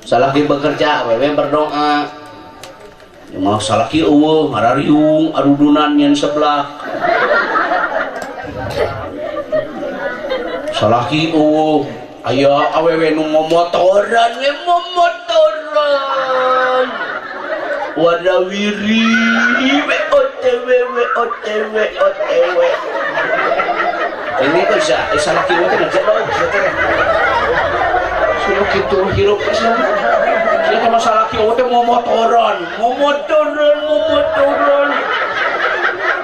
Salaki bekerja, awewe berdoa. Mah salaki eueuh ngarariung arudunan nyen sebelah. Salaki eueuh aya awewe nu momotoran we momotoran. Warawiri we otw we otw otw. Ini kok bisa salaki teh ngejedog sia teh. Sia kitu hirup teh sia. Sia teh salaki teh momotoran, momotoran, momotoran.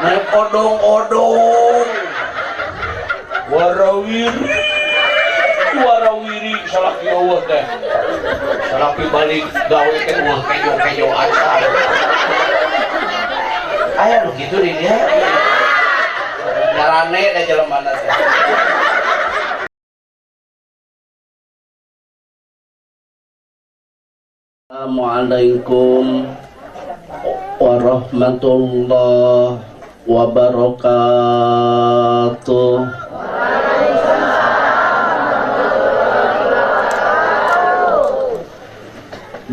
Naik odong-odong. Warawiri. Warawiri salaki eueuh teh. Salaki balik gawe teh eueuh kejo-kejo acan. Aya nu kitu di dieu. Ngarane da jelema teh. Assalamualaikum warahmatullahi wabarakatuh.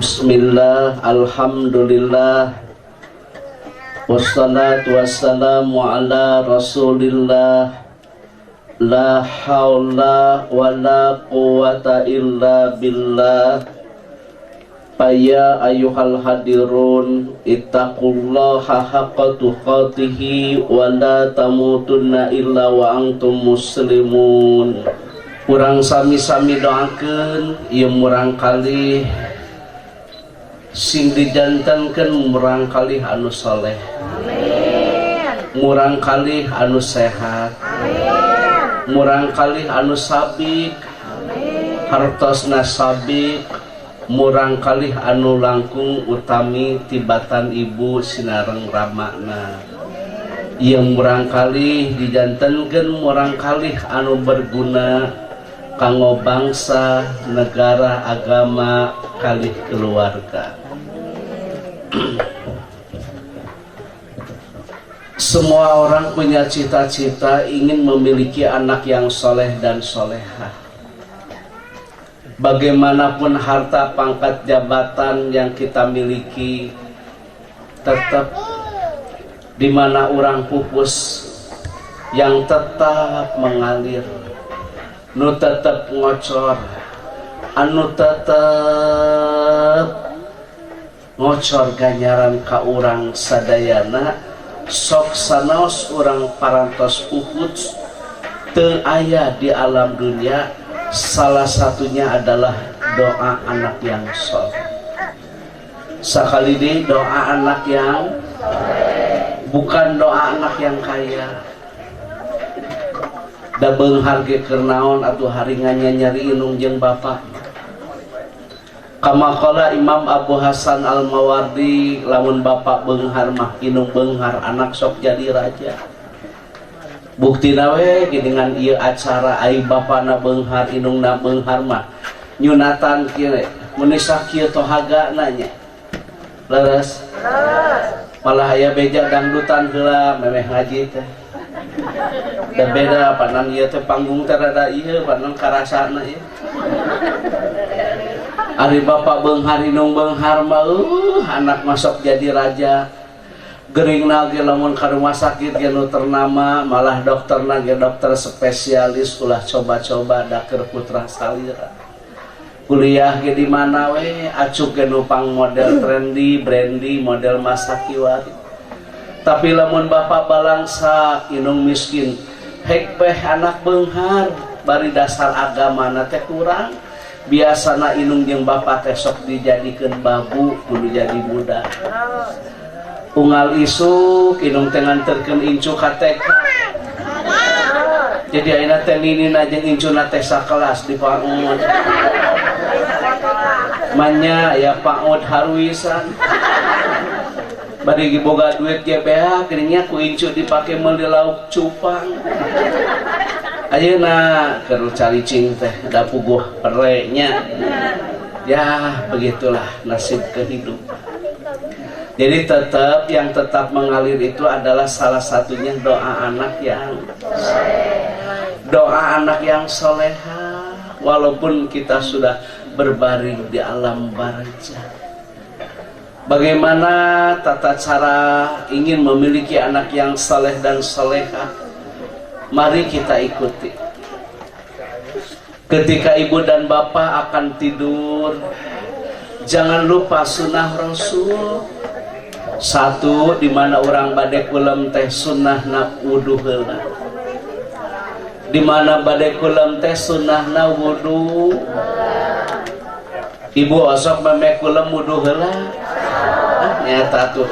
Bismillah, alhamdulillah, wassalatu wassalamu ala rasulillah. La haula wala quwata illa billah. Ya ayyuhal hadirun, ittaqullaha haqqa tuqatihi wa la tamutunna illa wa antum muslimun. Urang sami-sami doakeun ieu murang kalih sing dijantenkeun murang kalih anu soleh. Amin. Murang kalih anu sehat. Amin. Murang kalih anu sabik. Amin. Hartosna sabik. Murang kalih anu langkung utami tibatan ibu sinareng ramana. Ieu murang kalih dijantenkeun murang kalih anu berguna kanggo bangsa, negara, agama, kalih keluarga. Semua orang punya cita-cita ingin memiliki anak yang soleh dan solehah. Bagaimanapun harta, pangkat, jabatan yang kita miliki, tetap di mana orang pupus yang tetap mengalir, nu tetap ngocor, anu tetap ngocor ganjaran ka urang sadayana, sok sanaos urang parantos puput teu aya di alam dunia. Salah satunya adalah doa anak yang soleh. Sekali di doa anak yang bukan doa anak yang kaya. Da beunghar ge keur naon atuh haringannya nyari inung jeung bapak. Kama qala Imam Abu Hasan Al-Mawardi, lamun bapak beunghar mah inung beunghar, anak sok jadi raja. Buktina we geuningan ieu acara ai bapana beunghar inungna beunghar mah nyunatan kieu mun sakieu tohagana nya. Leres. Malah aya beja dangdutan heula memeh ngaji teh. Da beda panan ieu teh panggung teh rada ieu panan karasana ieu. Ari bapak beunghar inung beunghar mah anak masuk jadi raja. Geringna ge lamun ka rumah sakit ge nu ternama, malah dokterna ge dokter spesialis, ulah coba-coba da keur putra salira. Kuliah ge di mana we acuk ge nu pang model trendy, brandy, model masa kiwari. Tapi lamun bapak balangsa inung miskin, hek peh anak beunghar bari dasar agamana teh kurang. Biasana inung jeung bapak teh sok dijadikeun babu kudu jadi budak. Unggal isuk inung teh nganterkeun incu ka TK. Jadi ayeuna teh ninina jeung incuna teh sakelas di PAUD. Manya ya PAUD haruisan. Bari boga duit ge beak geuning ku incu dipake meuli lauk cupang. Ayeuna keur caricing teh da puguh perenya. Ya begitulah nasib kehidupan. Jadi tetap yang tetap mengalir itu adalah salah satunya doa anak yang doa anak yang soleha. Walaupun kita sudah berbaring di alam barzah. Bagaimana tata cara ingin memiliki anak yang saleh dan saleha? Mari kita ikuti. Ketika ibu dan bapak akan tidur, jangan lupa sunnah Rasul. Satu, di mana orang bade kulem teh sunnahna wudu heula. Di mana bade kulem teh sunnahna wudu. Ibu osok memeh kulem wudu heula. Ah, nyata tuh.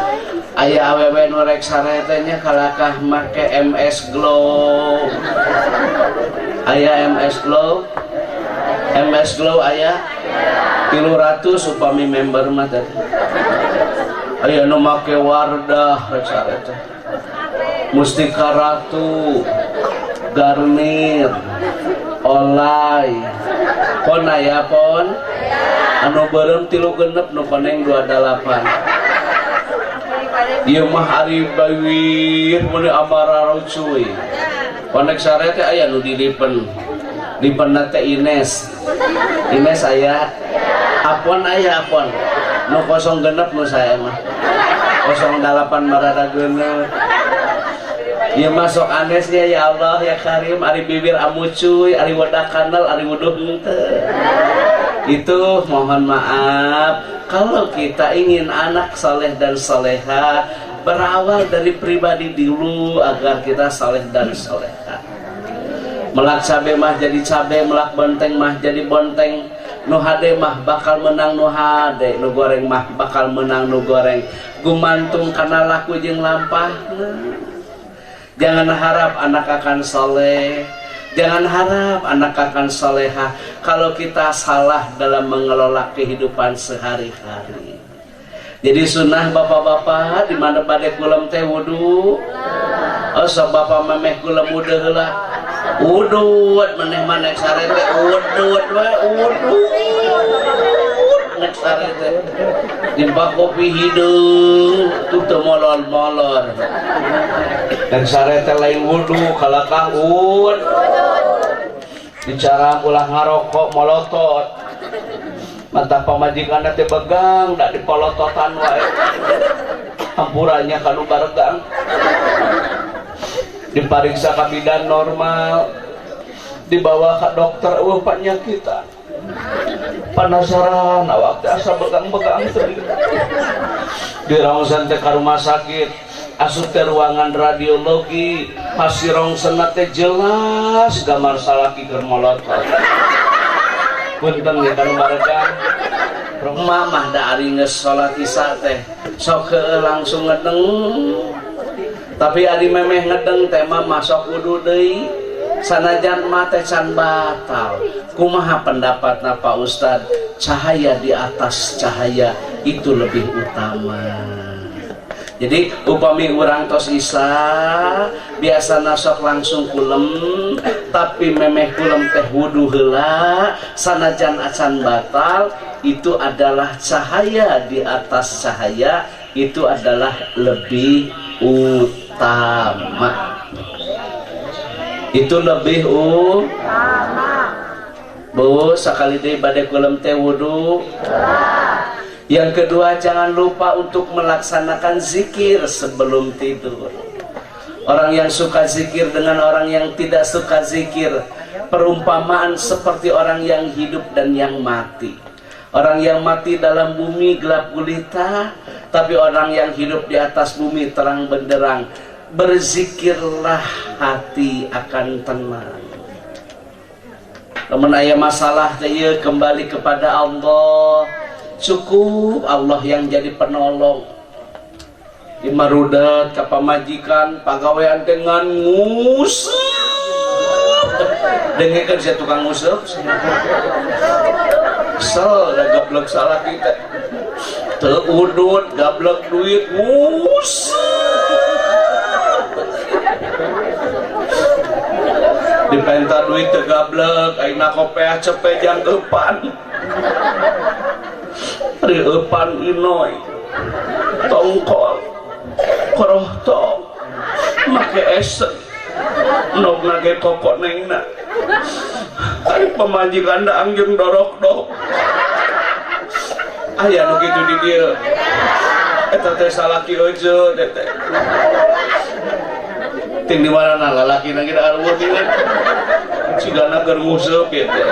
Aya awewe nu rek sare teh nya kalakah make MS Glow. Aya MS Glow? MS Glow aya? 300 upami member mah teh. Aya nu make Wardah rek sare teh. Mustika Ratu, Garnier, Olay. Pon aya pon? Anu beureum 36 nu koneng 28. Ieu mah ari bawir mun amara cuy. Konek sare teh aya nu dilipen. Lipenna teh Ines. Ines aya. Apon aya apon. Nu 06 nu saya mah. 08 marada genep. Ieu mah sok anesnya ya Allah ya Karim, ari bibir amucuy, ari wadah kanal, ari wuduh henteu. Itu mohon maaf, kalau kita ingin anak saleh dan saleha, berawal dari pribadi dulu agar kita saleh dan soleha. Melak cabe mah jadi cabe, melak bonteng mah jadi bonteng. Nu hade mah bakal menang nu hade, nu goreng mah bakal menang nu goreng. Gumantung kana laku jeung lampahna. Jangan harap anak akan soleh, jangan harap anak akan soleha kalau kita salah dalam mengelola kehidupan sehari-hari. Jadi sunnah bapak-bapak di mana bade kulem teh wudu. Oh, sok bapak memeh kulem wudu heula. Udut maneh mah nek sare teh udut we udut. Nek sare teh nimpa kopi hideung tuh teu molor-molor. Nek sare teh lain wudu kalakah ud. Bicara ulah ngarokok molotot. Mata pamajikan teh begang da dipolototan wae. Hampurannya kanu baregang. Dipariksa ka bidan normal, dibawa ke dokter, eueuh panyakitan. Penasaran awak teh asa begang-begang teh. Dirongsen teh ka rumah sakit, asup teh ruangan radiologi, hasil rongsen teh jelas gambar salaki keur molotot. Punten ya kanu baregang. Mamah da ari geus salat isya teh sok heueuh langsung ngedeng. Tapi ari memeh ngedeng teh mah masuk wudu deui. Sanajan mah teh can batal. Kumaha pendapatna Pak Ustad? Cahaya di atas cahaya itu lebih utama. Jadi upami urang tos isya biasa sok langsung kulem, tapi memeh kulem teh wudu heula sanajan acan batal, itu adalah cahaya di atas cahaya, itu adalah lebih utama. Itu lebih utama. Bu, sekali deui bade kulem teh wudu. Yang kedua, jangan lupa untuk melaksanakan zikir sebelum tidur. Orang yang suka zikir dengan orang yang tidak suka zikir, perumpamaan seperti orang yang hidup dan yang mati. Orang yang mati dalam bumi gelap gulita, tapi orang yang hidup di atas bumi terang benderang. Berzikirlah, hati akan tenang. Lamun aya masalah teh ieu kembali kepada Allah. Cukup Allah yang jadi penolong. Di marudat ka pamajikan pagawean dengan nguseup. Dengekeun sia tukang nguseup. Kesel da gablek salah kita. Teu udut gablek duit nguseup. Dipenta duit teu gablek ayeuna kopeah cepe jang eupan. Ari eupan inoy. Tongkol. Korohto. Make esen. Nog nage koko nengna. Ari pamajikan da angjeng dorok-dok. Aya nu kitu di dieu. Eta teh salaki eujeun teh. Ting di mana lalaki lagi da arwah ieu. Cigana keur nguseup ieu teh.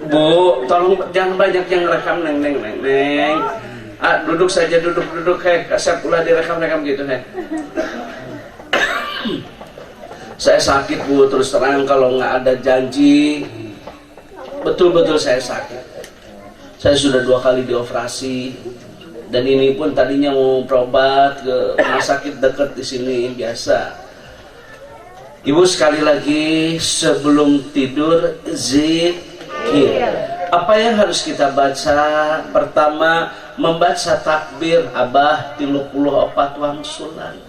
Bu, tolong jangan banyak yang rekam, neng neng neng neng. Ah, duduk saja, duduk duduk, heh, kasep ulah direkam-rekam gitu, heh. Saya sakit, Bu, terus terang kalau nggak ada janji, betul-betul saya sakit. Saya sudah 2 kali dioperasi dan ini pun tadinya mau berobat ke rumah sakit dekat di sini biasa. Ibu, sekali lagi, sebelum tidur zikir. Apa yang harus kita baca? Pertama, membaca takbir, Abah, 34 wangsulan.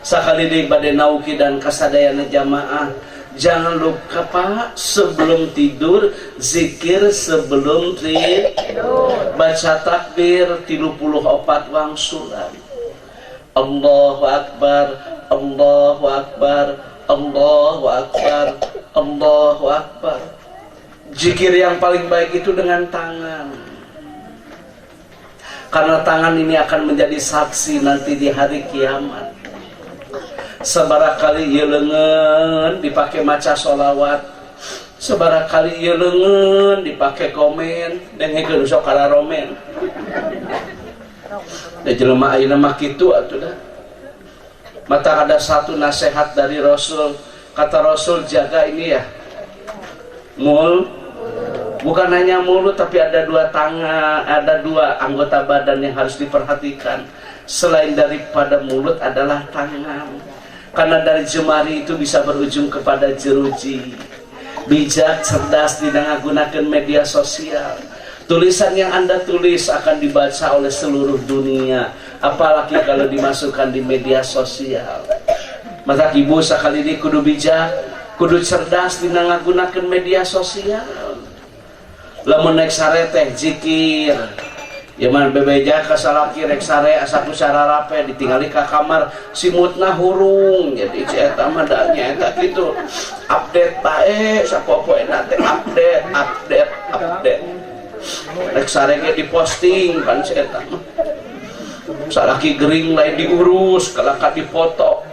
Sakali deui bade nauki dan kasadayana jamaah. Jangan lupa, Pak, sebelum tidur zikir, sebelum tidur baca takbir 34 wangsulan. Allahu Akbar, Allahu Akbar, Allahu Akbar, Allahu Akbar. Zikir yang paling baik itu dengan tangan. Karena tangan ini akan menjadi saksi nanti di hari kiamat. Sabaraha kali ieu leungeun dipake maca sholawat, sabaraha kali ieu leungeun dipake komen, dengekeun sok kararomen. Da jelema ayeuna mah kitu atuh dah. Maka ada satu nasihat dari Rasul, kata Rasul, jaga ini ya. Bukan hanya mulut, tapi ada dua tangan, ada dua anggota badan yang harus diperhatikan. Selain daripada mulut adalah tangan. Karena dari jemari itu bisa berujung kepada jeruji. Bijak, cerdas di menggunakan media sosial. Tulisan yang Anda tulis akan dibaca oleh seluruh dunia, apalagi kalau dimasukkan di media sosial. Maka ibu sekali ini kudu bijak, kudu cerdas di menggunakan media sosial. Lamun naik sare teh zikir. Ya man bebeja ka salaki rek sare asa ku sararape, ditingali ka kamar simutna hurung. Jadi si eta mah da nya eta kitu, update bae sapopoena teh, update update update, rek sare ge diposting kan si eta mah. Salaki gering lain diurus, kalaka dipoto.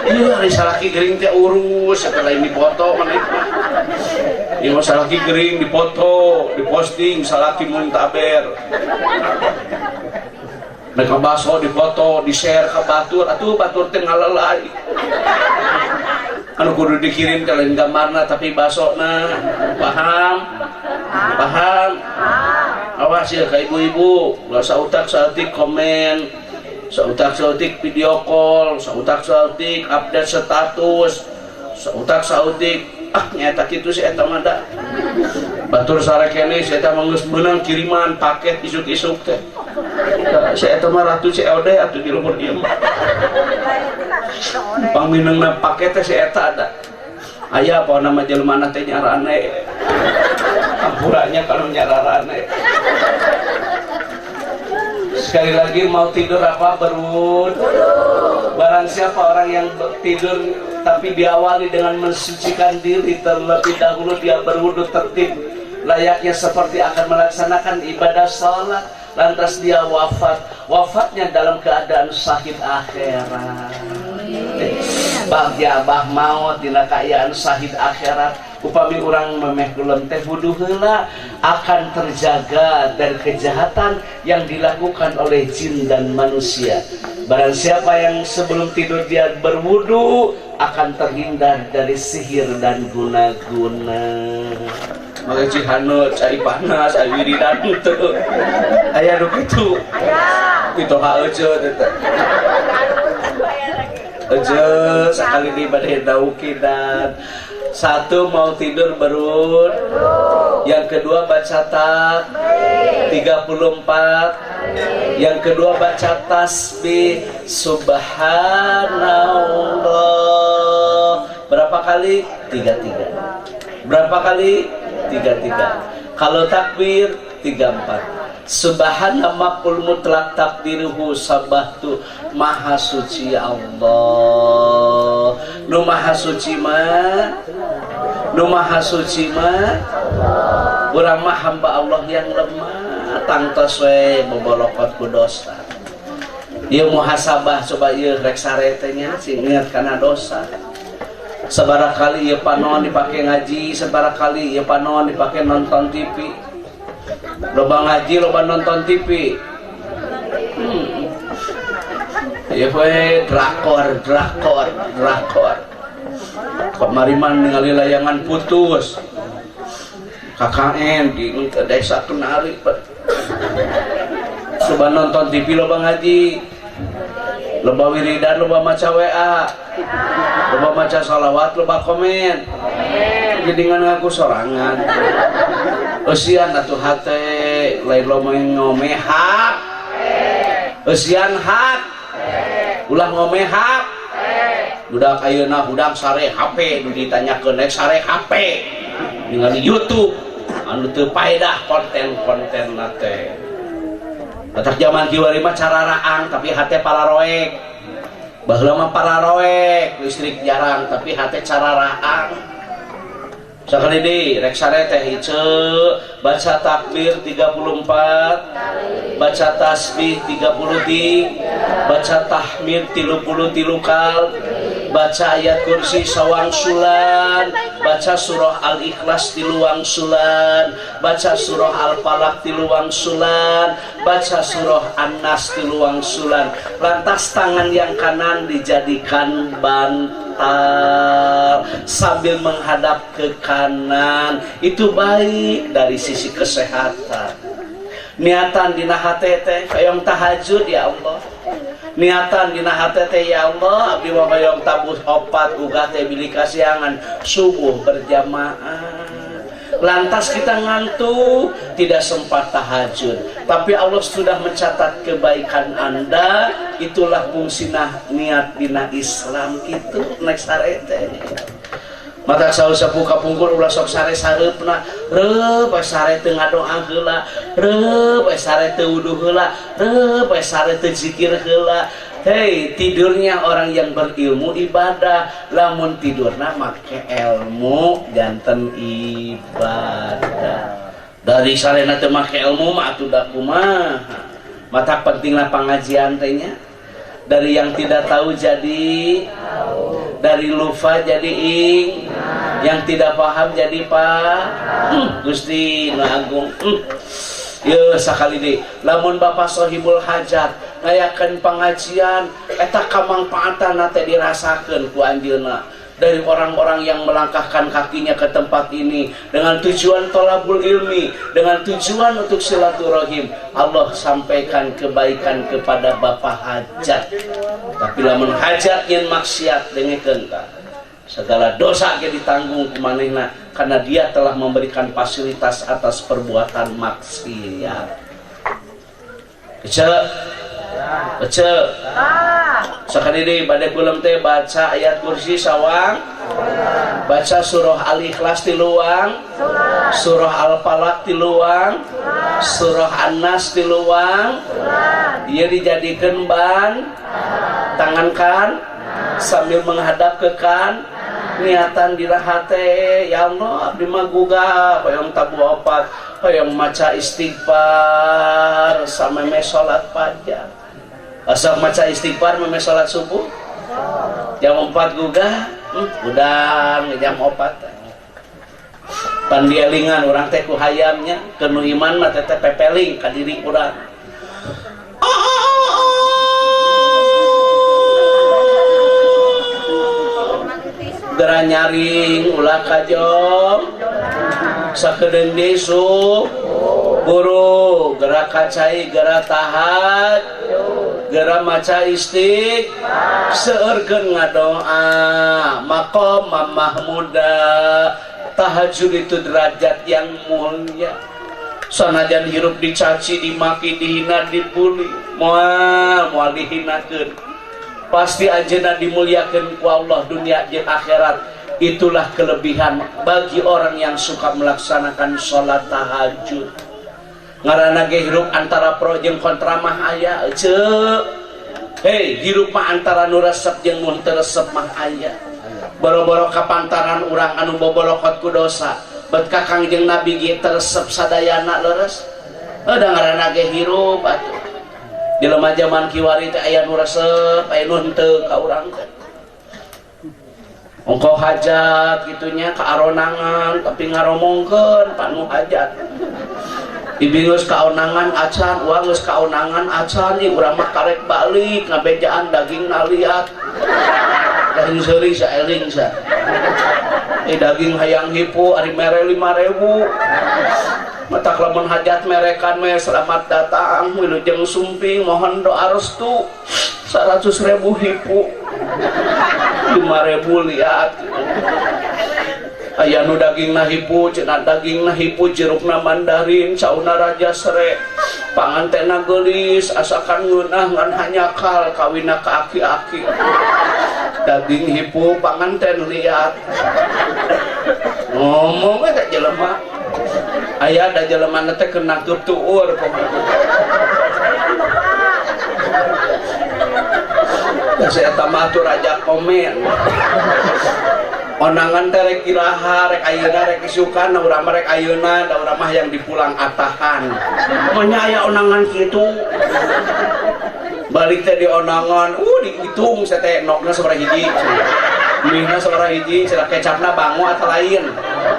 Iya, hari salaki gering teh urus, eta lain dipoto mana itu. Iya mah salaki gering dipoto, diposting, salaki muntaber. Mereka baso dipoto, di-share ke batur, atuh batur teh ngalalai. Anu kudu dikirim ke lain gambarna tapi basona. Paham? Paham? Awas ya ke ibu-ibu, ulah sautak saeutik komen, sautak saeutik video call, sautak saeutik update status, sautak saeutik, ah nyata kitu si eta mah da. Batur sare keneh si eta mah geus meunang kiriman paket isuk-isuk teh. Si eta mah ratu COD atuh di luhur ieu mah. Pangmeunangna paket teh si eta ada. Aya apa nama jelema teh nyarane. Hampuranya kalau nyararane. Sekali lagi, mau tidur apa? Berwudu. Barang siapa orang yang tidur tapi diawali dengan mensucikan diri terlebih dahulu, dia berwudu tertib layaknya seperti akan melaksanakan ibadah sholat, lantas dia wafat, wafatnya dalam keadaan syahid akhirat. Bagja abah maut dina kaayaan syahid akhirat. Upami urang memeh kulem teh wudu heula, akan terjaga dari kejahatan yang dilakukan oleh jin dan manusia. Barang siapa yang sebelum tidur dia berwudu akan terhindar dari sihir dan guna-guna. Maka cihanut, cai panas, ai wiridan teu. Aya nu kitu. Kitu ha euceu teh. Euceu sakali di bade daukidan. Satu, mau tidur berwudu. Yang kedua baca tak 34. Yang kedua baca tasbih subhanallah. Berapa kali? 33. Berapa kali? 33. Kalau takbir 34. Subhana maf'ul mutlak takdiruhu sabahtu, maha suci Allah. Nu maha suci mah, nu maha suci mah. Urang mah hamba Allah yang lemah, tangtos we bobolokot ku dosa. Ieu muhasabah coba ieu rek sare teh nya sing ingat kana dosa. Sabaraha kali ieu panon dipake ngaji, sabaraha kali ieu panon dipake nonton TV. Loba ngaji, loba nonton TV. Ieu we drakor, drakor, drakor. Kamari mah ningali layangan putus. KKN di desa Kenari. Loba nonton TV, loba ngaji. Loba wiridan, loba maca WA. Loba maca sholawat, loba komen. Jadi ngan ngaku sorangan. Eusian atuh hate, lain loba ngome hak. Eusian hak. Ulah ngome hak. Budak ayeuna hudang sare HP, nu ditanyakeun rek sare HP. Ningali YouTube anu teu paedah konten-konten teh. Batak zaman kiwari mah cararaang tapi hate pararoek. Baheula mah pararoek, listrik jarang tapi hate cararaang. Sakali deui rek sare teh iceu baca takbir 34, baca tasbih 33, baca tahmid 33 kali, baca ayat kursi sawangsulan, baca surah Al-Ikhlas tilu wangsulan, baca surah Al-Falaq tilu wangsulan, baca surah An-Nas tilu wangsulan. Lantas tangan yang kanan dijadikan bantal sambil menghadap ke kanan. Itu baik dari sisi kesehatan. Niatan dina hate teh hoyong tahajud, ya Allah. Niatan dina hate teh, ya Allah, abdi mah hoyong tabuh opat gugah teh bilih kasiangan subuh berjamaah. Lantas kita ngantuk, tidak sempat tahajud, tapi Allah sudah mencatat kebaikan Anda. Itulah fungsi niat dina Islam itu. Next sare teh mata saur sepuh kapungkur, ulah sok sare sareupna, reup we sare teu ngadoa heula, reup we sare teu wudu heula, reup we sare teu zikir heula. Hei, tidurnya orang yang berilmu ibadah, lamun tidurna make ilmu janten ibadah. Dari sarena teu make ilmu mah atuh da kumaha. Mata pentinglah pengajian teh nya. Dari yang tidak tahu jadi dari lupa jadi ing, yang tidak paham jadi pak. Gusti Nu Agung. Ye sakali deui, lamun Bapak Sohibul Hajat ngayakeun pengajian eta kamangpaatan teh dirasakeun ku anjeunna dari orang-orang yang melangkahkan kakinya ke tempat ini dengan tujuan tolabul ilmi, dengan tujuan untuk silaturahim. Allah sampaikan kebaikan kepada Bapak Hajat. Tapi lamun hajat nyen maksiat, dengekeun tah, segala dosa ge ditanggung ku manehna karena dia telah memberikan fasilitas atas perbuatan maksiat. Ece, ece, sakali deui bade kulem teh baca ayat kursi sawang, baca surah Al-Ikhlas tiluang, surah Al-Falaq tiluang, surah An-Nas tiluang. Ieu dijadikeun ban tangan kan sambil menghadap ke kan, niatan dina hate, ya Allah, abdi mah gugah hoyong tabuh opat, hoyong maca istighfar sameme salat fajar. Asa maca istighfar meme salat subuh jam 4 gugah, udang jam 4 pan dielingan urang teh ku hayamnya kenu iman mah teh pepeling ka diri urang. Gera nyaring ulah kajong sakedeung deui su buru gera kacai, gera tahat, gera maca istiq, seueurkeun ngadoa maqam mahmuda. Tahajud itu derajat yang mulia. Sanajan hirup dicaci, dimaki, dihina, dibully, moal moal dihinakeun, pasti anjeunna dimuliakeun ku Allah dunia jeung akhirat. Itulah kelebihan bagi orang yang suka melaksanakan sholat tahajud. Ngaranna ge hirup antara pro jeung kontra mah aya, ece. Hei, hirup mah antara nu resep jeung nu teu resep mah aya. Boro-boro kapantaran urang anu bobolokot ku dosa. Bet ka Kangjeng Nabi ge resep sadayana leres. Da ngaranna ge hirup atuh. Jelema jaman kiwari teh aya nu resep, aya nu henteu ka urang teh. Ongko hajat gitunya ka aronangan tapi ngaromongkeun panu hajat. Ibi geus kaonangan acan, uang geus kaonangan acan, ih urang mah karek balik ngabejaan daging naliat. Daging seuri saeling sa. Daging hayang hipu ari mere 5.000. Matak lamun hajat merekan me selamat datang wilujeng sumping mohon doa restu 100.000 hipu. 5.000 liat. Aya nu dagingna hipu, cenah dagingna hipu, jerukna mandarin, cauna raja sere. Pangantena geulis, asakan ngeunah ngan hanyakal kawinna ka aki-aki. Daging hipu panganten liat. Ngomong eta jelema. Aya da jelema teh keur nangkeup tuur pokona. Da eta mah atuh raja komen. Onangan teh rek iraha, rek ayeuna, rek isukan, urang mah rek ayeuna, da urang mah yang dipulang atahan. Manya aya onangan kitu. Balik teh di onangan, dihitung teh nokna sabaraha hiji. Mihna sabaraha hiji, cenah kecapna bango atau lain.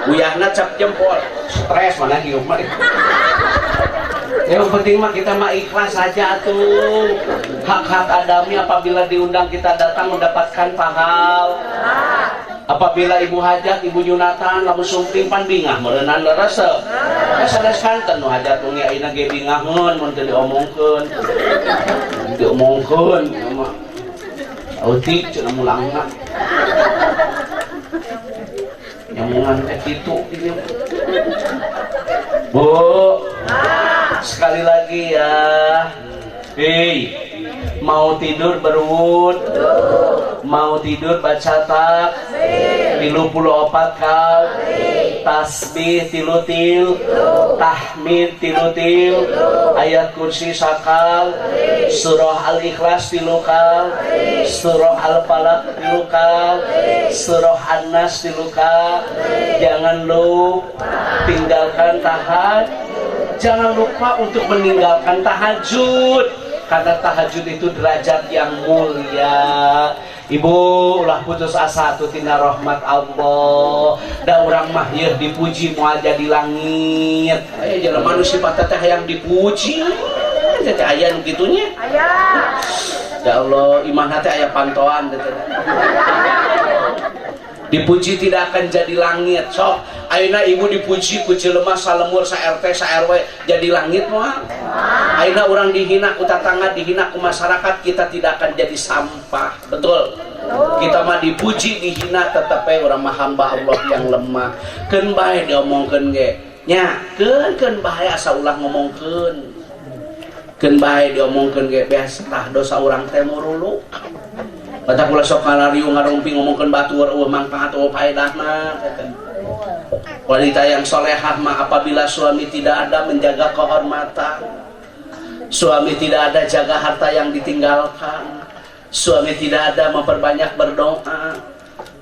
Uyahna cap jempol. Stres mana hirup mah. Yang penting mah kita mah ikhlas saja tuh. Hak-hak adami apabila diundang kita datang mendapatkan pahala. Apabila ibu hajat, ibu nyunatan, lamun sumping pan bingah meureunan leresep. Sanes kanten nu hajat wengi ayeuna ge bingaheun mun teu diomongkeun. Diomongkeun mah. Eutik cenah mulangna. Nyamungan teh kitu dinya. Bu, sekali lagi ya. Hei, mau tidur berwud, mau tidur baca tak, 34 kali, tasbih tilutil, tahmid tilutil, ayat kursi sakal, surah al-ikhlas tilukal, surah al-falaq tilukal, surah an-nas tilukal. Jangan lupa tinggalkan tahajud. Jangan lupa untuk meninggalkan tahajud, karena tahajud itu derajat yang mulia. Ibu ulah putus asa atuh tina rahmat Allah. Da urang mah yeuh dipuji moal jadi langit. Aya jelema nu sifatna teh hayang dipuji. Teh aya nu kitu nya? Aya. Ya Allah, imahna teh aya pantoan teh. Dipuji tidak akan jadi langit. Sok ayeuna ibu dipuji ku jelema salemur sa RT sa RW jadi langit moal. Ayeuna urang dihina ku tatangga, dihina ku masyarakat, kita tidak akan jadi sampah. Betul. Kita mah dipuji dihina tetep we urang mah hamba Allah yang lemah. Keun bae diomongkeun ge. Nya, keun bae asa ulah ngomongkeun. Keun bae diomongkeun ge beas tah dosa urang teh murulu. Batak ulah sok ngalariung ngarumpi ngomongkeun batur eueuh mangpaat eueuh faedahna teh. Wanita yang solehah mah apabila suami tidak ada menjaga kehormatan. Suami tidak ada jaga harta yang ditinggalkan. Suami tidak ada memperbanyak berdoa.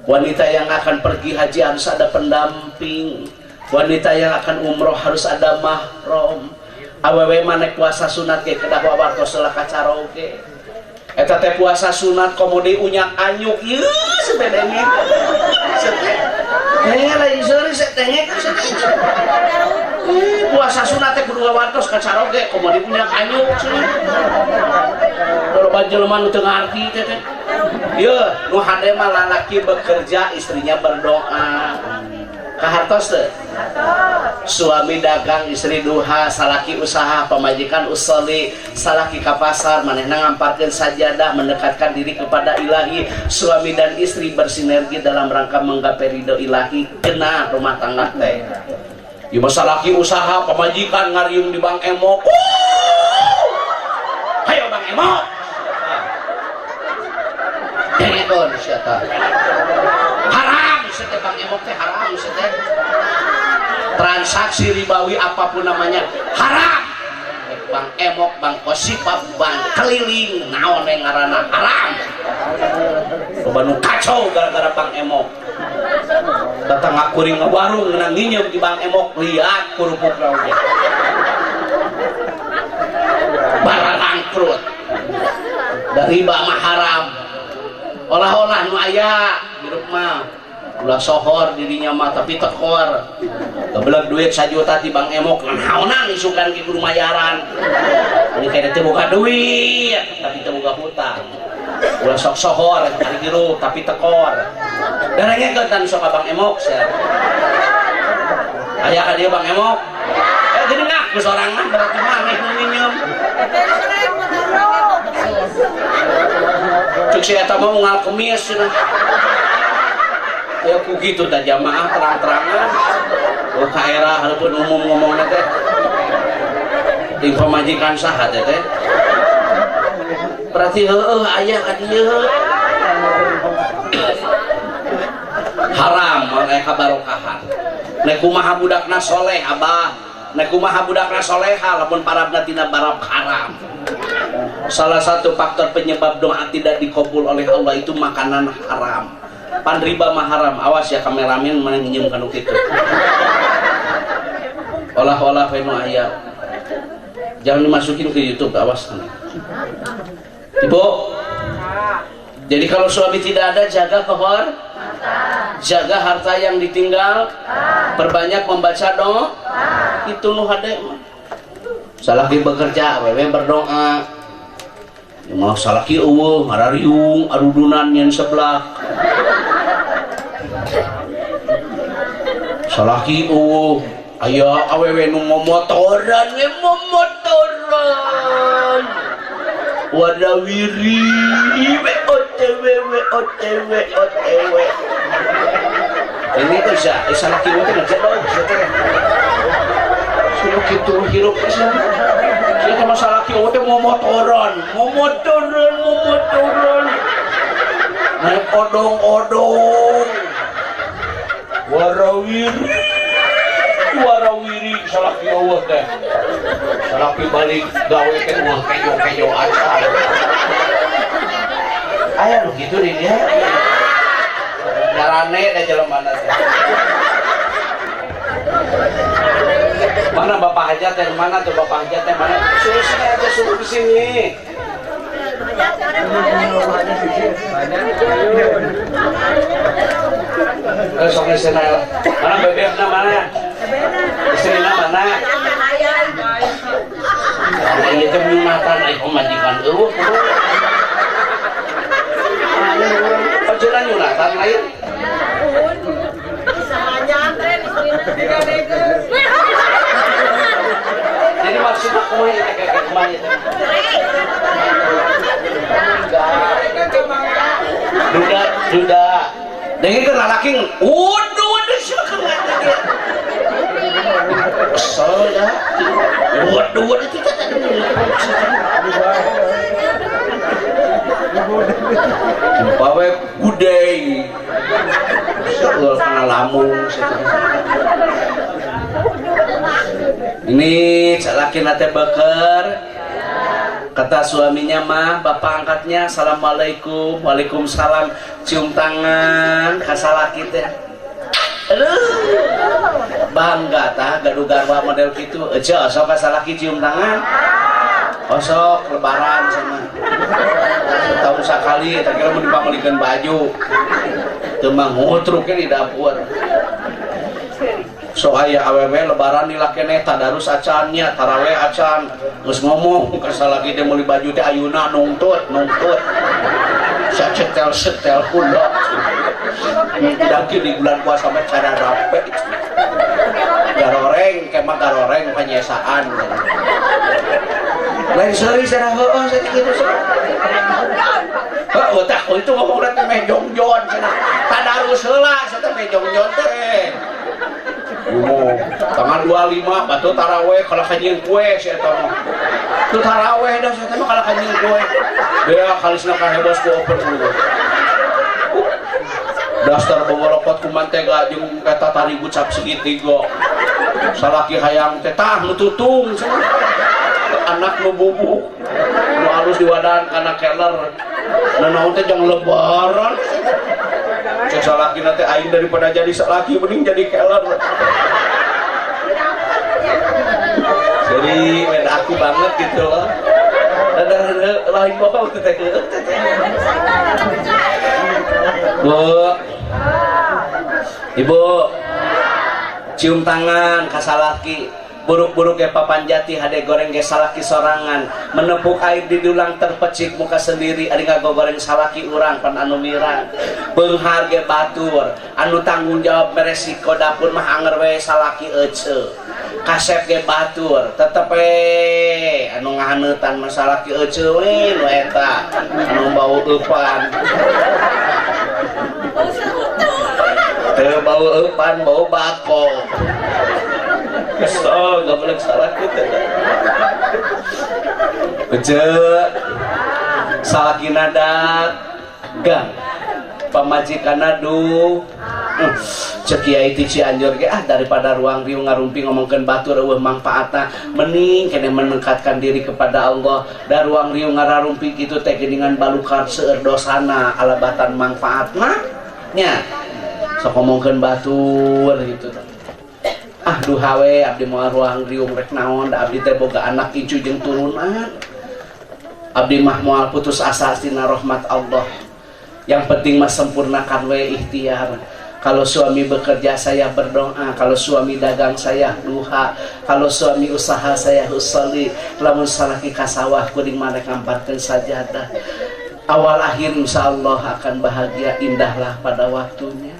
Wanita yang akan pergi haji harus ada pendamping. Wanita yang akan umroh harus ada mahram. Awewe mah nek puasa sunat ge kedah wawartos heula ka caroge. Eta teh puasa sunat komo deui unyak anyuk ieu sepedenge. Lain seuri setenge puasa sunat teh kudu wawartos ka caroge komo deui unyak anyuk cenah. Loba jelema nu teu ngarti teh teh. Yeuh, nu hade mah lalaki bekerja, istrinya berdoa. Kahartos teh? Suami dagang, istri duha, salaki usaha, pamajikan usoli, salaki ka pasar, manehna ngamparkeun sajadah, mendekatkan diri kepada ilahi. Suami dan istri bersinergi dalam rangka menggapai ridho ilahi. Kena rumah tangga teh. Ieu mah salaki usaha, pamajikan ngariung di Bank Emok. Hayo Bank Emok. Dengekeun sia tah. Haram sia teh Bank Emok teh haram sia teh. Transaksi ribawi apapun namanya haram. Bank Emok, Bank Kosipa, Bank Keliling, naon yang ngaranna haram. Loba nu kacau gara-gara Bank Emok. Datang kuring ke warung ngeunang nginjem di Bang Emok liat kerupukna oge. Barangkrut. Dari riba mah haram. Olah-olah nu aya hirup mah. Ulah sohor dirinya mah tapi tekor. Geblek duit 1 juta ti Bang Emok naonan isukan ki kudu mayaran. Ini kayaknya teu boga duit tapi teu boga hutang. Ulah sok sohor ari hirup tapi tekor. Darengekeun tan sok ka Bang Emok sia. Aya ka dieu Bang Emok? Geuning ngaku sorangan berarti maneh nu nginjem. Cuk si eta mah unggal kemis cenah. Ya ku kitu tah jamaah terang-terangan. Oh ka era hareupeun umum ngomongna teh. Ting pamajikan saha teh teh? Berarti heueuh aya ka dieu. Haram moal aya kabarokahan. Nek kumaha budakna soleh abah, nek kumaha budakna soleha lamun parabna tina barab haram. Salah satu faktor penyebab doa tidak dikabul oleh Allah itu makanan haram. Pan riba mah haram. Awas ya kameramen mana nginjem kanu kitu. Olah-olah we nu aya. Jangan dimasukin ke YouTube, awas nanti. Ibu, jadi kalau suami tidak ada, jaga kehor, jaga harta yang ditinggal, perbanyak membaca doa. Itu nu hade mah. Salaki bekerja, wewe berdoa. Ya malah salaki eueuh, ngarariung, arudunan nyen sebelah. Salaki eueuh, aya awewe nu momotoran, we momotoran. Warawiri, we otw, we otw, otw. Ini tuh sia, salaki teh ngejedog sia teh. Sudah kitu hirup sia. Sia teh masalah salaki teh momotoran, momotoran, momotoran. Naik odong-odong. Warawiri, warawiri salaki eueuh teh. Salaki balik gawe teh eueuh kejo-kejo acan. Aya nu kitu di dieu. Ngarane da jelema teh. Mana Bapak Hajat yang mana tuh Bapak Hajat yang mana? Suruh sini aja, suruh ke sini. Sok sini lah. Mana bebekna mana? Istrina mana? Ieu teh nyunatan ai pamajikan eueuh kumaha. Cenah nyunatan lain. Jadi maksudnya kumaha ieu teh kumaha ieu teh? Duda, duda. Dengekeun lalaki, waduh, waduh, silakan dia. Kesel ya. Waduh, waduh, itu teh. Bawe gudeng. Soal kana lamung. Ini laki nate beker. Kata suaminya mah, bapak angkatnya, assalamualaikum, waalaikumsalam, cium tangan, kasalaki teh. Aduh, bangga tah gaduh garwa model kitu. Ece osok kasalaki cium tangan. Osok lebaran sama. Setahun sakali, tak kira mau dipamelikeun baju. Teu mah ngutruknya di dapur. So aya awewe lebaran nila keneh tadarus acan nya taraweh acan geus ngomong kasalaki teh meuli baju teh ayuna nungtut nungtut sacetel setel pula daki di bulan puasa mah cara rape garoreng kemah garoreng panyesaan lain seuri sareng heueuh sakitu kitu heueuh tah itu ngomongna teh meh jongjon cenah tadarus heula cenah meh jongjon teh. Tanggal 25 batu taraweh kalah kanjing kue si eta mah. Tuh taraweh dah si eta mah kalah kanjing kue. Dia kalisna ka hebos ku open dulu. Dastar boborokot ku mantega jeung eta tarigu cap segitiga. Salaki hayang teh tah nu tutung cenah. Anak nu bubuk. Nu alus diwadahan kana keler. Nanaon teh jang lebaran. Cek salakina teh, "Aing daripada jadi salaki mending jadi keler." Jadi beda aku banget gitu loh. Dan lain bohong teh teh. Bu, Ibu, cium tangan ka salaki. Buruk-buruk ge papan jati, hade goreng ge salaki sorangan. Menepuk air di dulang, terpecik muka sendiri, ari ngagogoreng salaki urang pan anu mirang. Beunghar ge batur anu tanggung jawab, meresiko dapur mah anger we salaki ece. Kasep ge batur, tetep we anu ngahaneutan mah salaki ece we nu eta anu bau eupan. Teu bau eupan, bau bako. Kesel, gak boleh salah kita. Ece salakina dagang, pamajikanna du. Cek kiai ti Cianjur ge, ah, daripada ruang riung ngarumpi ngomongkeun batur euweuh mangfaatna, mending keneh meningkatkan diri kepada Allah. Da ruang riung ngararumpi kitu teh geuningan balukar seueur dosana, alabatan mangfaatna nya sok ngomongkeun batur gitu. Ah, duha we abdi moal ruang riung, rek naon, da abdi teh boga anak incu jeung turunan. Abdi mah moal putus asa tina rahmat Allah. Yang penting mah sempurnakan we ikhtiar. Kalau suami bekerja, saya berdoa, kalau suami dagang, saya duha, kalau suami usaha, saya usolli. Lamun salaki ka sawah, kuring mah rek ngamparkeun sajadah. Awal akhir insya Allah akan bahagia, indahlah pada waktunya.